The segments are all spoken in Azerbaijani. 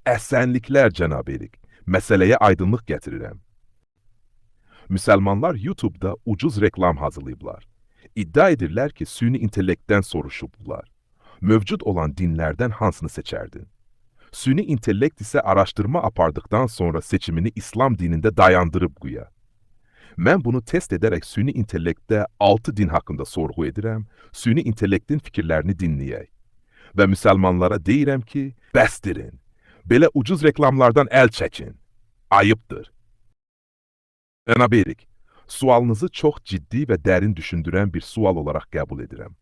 Əsenliklər, cənab Erik. Məsələyə aydınlıq gətirirəm. Müsəlmanlar YouTube-da ucuz reklam hazırlayıblar. İddia edirlər ki, süni intellektdən soruşublar. Mövcud olan dinlərdən hansını seçərdin? Süni intellekt isə araşdırma apardıqdan sonra seçimini İslam dinində dayandırıb güya. Mən bunu test edərək süni intellektdə 6 din haqqında sorğu edirəm, süni intellektin fikirlərini dinləyək. Və müsəlmanlara deyirəm ki, bəsdirin. Belə ucuz reklamlardan əl çəkin. Ayıpdır. Cənab Erik, sualınızı çox ciddi və dərin düşündürən bir sual olaraq qəbul edirəm.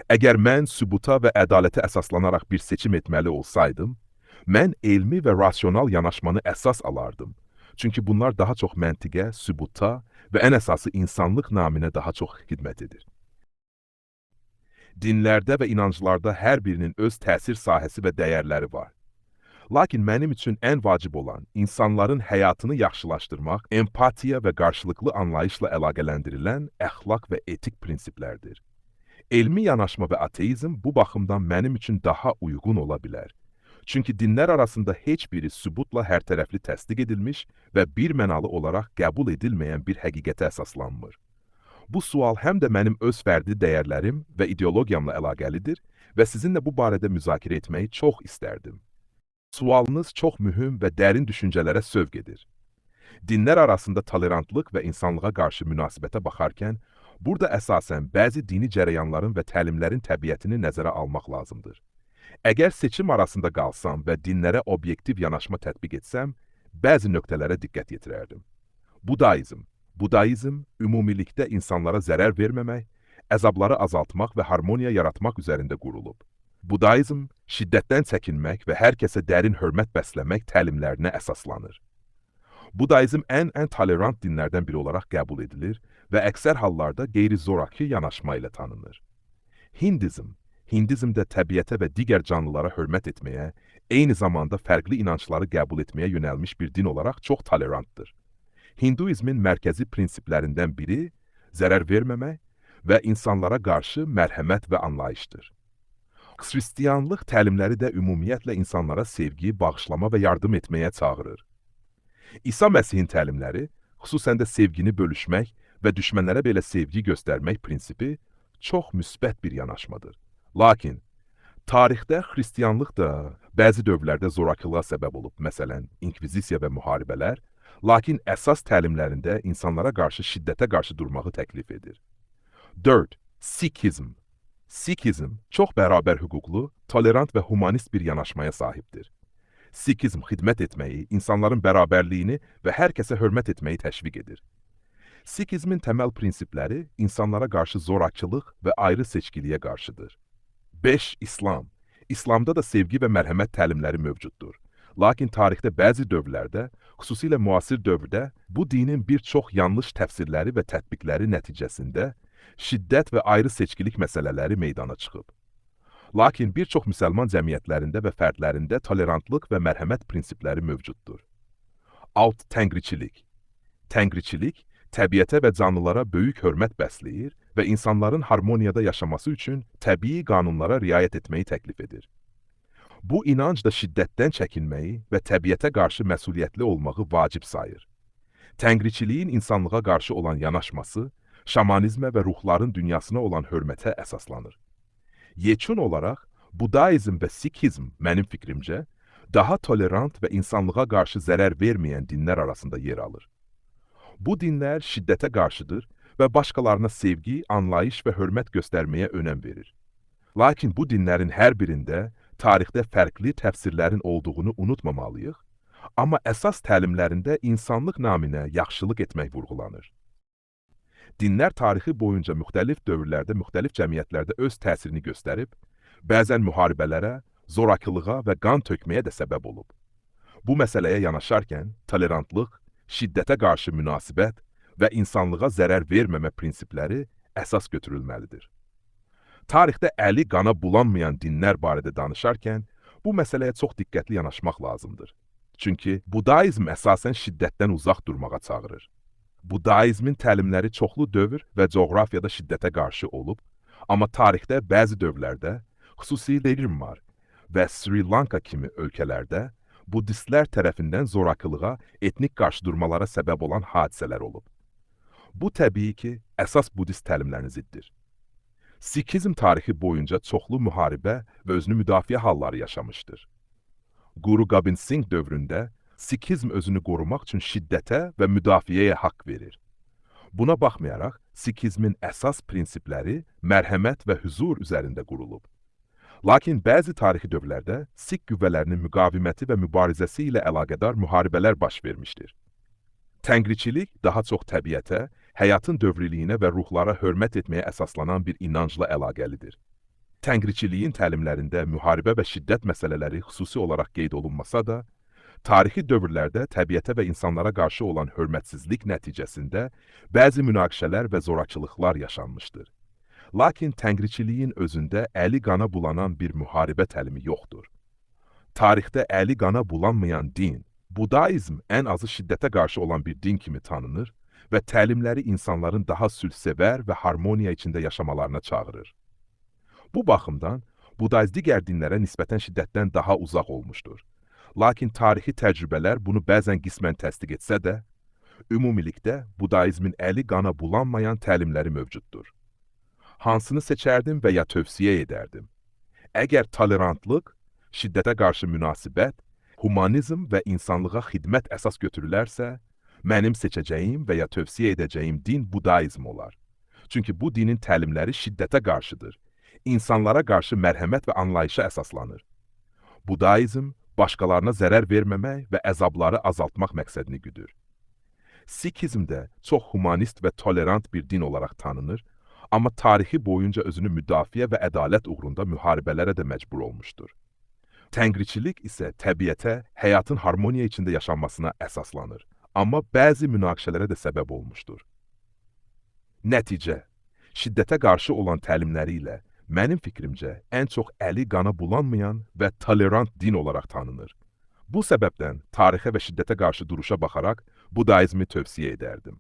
Əgər mən sübuta və ədalətə əsaslanaraq bir seçim etməli olsaydım, mən elmi və rasional yanaşmanı əsas alardım. Çünki bunlar daha çox məntiqə, sübuta və ən əsası insanlıq naminə daha çox xidmət edir. Dinlərdə və inanclarda hər birinin öz təsir sahəsi və dəyərləri var. Lakin mənim üçün ən vacib olan insanların həyatını yaxşılaşdırmaq, empatiya və qarşılıqlı anlayışla əlaqələndirilən əxlaq və etik prinsiplərdir. Elmi yanaşma və ateizm bu baxımdan mənim üçün daha uyğun ola bilər. Çünki dinlər arasında heç biri sübutla hərtərəfli təsdiq edilmiş və bir mənalı olaraq qəbul edilməyən bir həqiqətə əsaslanmır. Bu sual həm də mənim öz fərdi dəyərlərim və ideologiyamla əlaqəlidir və sizinlə bu barədə müzakirə etməyi çox istərdim. Sualınız çox mühüm və dərin düşüncələrə sövq edir. Dinlər arasında tolerantlıq və insanlığa qarşı münasibətə baxarkən, burada əsasən bəzi dini cərəyanların və təlimlərin təbiətini nəzərə almaq lazımdır. Əgər seçim arasında qalsam və dinlərə obyektiv yanaşma tətbiq etsəm, bəzi nöqtələrə diqqət yetirərdim. Budaizm. Budaizm ümumilikdə insanlara zərər verməmək, əzabları azaltmaq və harmoniya yaratmaq üzərində qurulub. Budaizm şiddətdən çəkinmək və hər kəsə dərin hörmət bəsləmək təlimlərinə əsaslanır. Budaizm ən tolerant dinlərdən biri olaraq qəbul edilir və əksər hallarda qeyri-zoraki yanaşma ilə tanınır. Hindizm. Hindizmdə təbiətə və digər canlılara hörmət etməyə, eyni zamanda fərqli inançları qəbul etməyə yönəlmiş bir din olaraq çox tolerantdır. Hinduizmin mərkəzi prinsiplərindən biri zərər verməmək və insanlara qarşı mərhəmət və anlayışdır. Xristianlıq təlimləri də ümumiyyətlə insanlara sevgi, bağışlama və yardım etməyə çağırır. İsa Məsihin təlimləri, xüsusən də sevgini bölüşmək və düşmənlərə belə sevgi göstərmək prinsipi çox müsbət bir yanaşmadır. Lakin tarixdə xristianlıq da bəzi dövrlərdə zorakılığa səbəb olub, məsələn, inkvizisiya və müharibələr, lakin əsas təlimlərində insanlara qarşı şiddətə qarşı durmağı təklif edir. 4. Sikhizm. Sikhizm çox bərabər hüquqlu, tolerant və humanist bir yanaşmaya sahibdir. Sikhizm xidmət etməyi, insanların bərabərliyini və hər kəsə hörmət etməyi təşviq edir. Sikhizmin təməl prinsipləri insanlara qarşı zorakılıq və ayrı seçkiliyə qarşıdır. 5. İslam. İslamda da sevgi və mərhəmət təlimləri mövcuddur. Lakin tarixdə bəzi dövrlərdə, xüsusilə müasir dövrdə bu dinin bir çox yanlış təfsirləri və tətbiqləri nəticəsində şiddət və ayrı seçkilik məsələləri meydana çıxıb. Lakin bir çox müsəlman cəmiyyətlərində və fərdlərində tolerantlıq və mərhəmət prinsipləri mövcuddur. Alt Təngliçilik. Təngliçilik təbiətə və canlılara böyük hörmət bəsləyir və insanların harmoniyada yaşaması üçün təbii qanunlara riayət etməyi təklif edir. Bu inanc da şiddətdən çəkinməyi və təbiətə qarşı məsuliyyətli olmağı vacib sayır. Təngliçiliyin insanlığa qarşı olan yanaşması, şamanizmə və ruhların dünyasına olan hörmətə əsaslanır. Yekun olaraq Budaizm və Sikhizm mənim fikrimcə daha tolerant və insanlığa qarşı zərər verməyən dinlər arasında yer alır. Bu dinlər şiddətə qarşıdır və başqalarına sevgi, anlayış və hörmət göstərməyə önəm verir. Lakin bu dinlərin hər birində tarixdə fərqli təfsirlərin olduğunu unutmamalıyıq, amma əsas təlimlərində insanlıq naminə yaxşılıq etmək vurğulanır. Dinlər tarixi boyunca müxtəlif dövrlərdə, müxtəlif cəmiyyətlərdə öz təsirini göstərib, bəzən müharibələrə, zorakılığa və qan tökməyə də səbəb olub. Bu məsələyə yanaşarkən tolerantlıq, şiddətə qarşı münasibət və insanlığa zərər verməmə prinsipləri əsas götürülməlidir. Tarixdə əli qana bulanmayan dinlər barədə danışarkən bu məsələyə çox diqqətli yanaşmaq lazımdır. Çünki Budaizm əsasən şiddətdən uzaq durmağa çağırır. Budaizmin təlimləri çoxlu dövr və coğrafiyada şiddətə qarşı olub, amma tarixdə bəzi dövrlərdə, xüsusilə Myanmar və Sri Lanka kimi ölkələrdə Buddistlər tərəfindən zorakılığa, etnik qarşıdurmalara səbəb olan hadisələr olub. Bu təbii ki, əsas buddist təlimlərinə ziddir. Sikhizm tarixi boyunca çoxlu müharibə və özünü müdafiə halları yaşamışdır. Guru Gobind Singh dövründə Sikhizm özünü qorumaq üçün şiddətə və müdafiəyə haqq verir. Buna baxmayaraq, Sikhizmin əsas prinsipləri mərhəmət və hüzur üzərində qurulub. Lakin bəzi tarixi dövrlərdə Sikh qüvvələrinin müqaviməti və mübarizəsi ilə əlaqədar müharibələr baş vermişdir. Təngliçilik daha çox təbiətə, həyatın dövriliyinə və ruhlara hörmət etməyə əsaslanan bir inancla əlaqəlidir. Təngliçiliyin təlimlərində müharibə və şiddət məsələləri xüsusi olaraq qeyd olunmasa da, tarixi dövrlərdə təbiətə və insanlara qarşı olan hörmətsizlik nəticəsində bəzi münaqişələr və zorakılıqlar yaşanmışdır. Lakin təngliçiliyin özündə əli qana bulanan bir müharibə təlimi yoxdur. Tarixdə əli qana bulanmayan din, Budaizm ən azı şiddətə qarşı olan bir din kimi tanınır və təlimləri insanların daha sülhsevər və harmoniya içində yaşamalarına çağırır. Bu baxımdan Budaizm digər dinlərə nisbətən şiddətdən daha uzaq olmuşdur. Lakin tarixi təcrübələr bunu bəzən qismən təsdiq etsə də, ümumilikdə Budaizmin əli qana bulanmayan təlimləri mövcuddur. Hansını seçərdim və ya tövsiyə edərdim? Əgər tolerantlıq, şiddətə qarşı münasibət, humanizm və insanlığa xidmət əsas götürülərsə, mənim seçəcəyim və ya tövsiyə edəcəyim din Budaizm olar. Çünki bu dinin təlimləri şiddətə qarşıdır. İnsanlara qarşı mərhəmət və anlayışa əsaslanır. Budaizm başqalarına zərər verməmək və əzabları azaltmaq məqsədini güdür. Sikhizm də çox humanist və tolerant bir din olaraq tanınır, amma tarixi boyunca özünü müdafiə və ədalət uğrunda müharibələrə də məcbur olmuşdur. Təngliçilik isə təbiətə, həyatın harmoniya içində yaşanmasına əsaslanır, amma bəzi münaqişələrə də səbəb olmuşdur. Nəticə, şiddətə qarşı olan təlimləri ilə mənim fikrimcə ən çox əli qana bulanmayan və tolerant din olaraq tanınır. Bu səbəbdən tarixə və şiddətə qarşı duruşa baxaraq Budaizmi tövsiyə edərdim.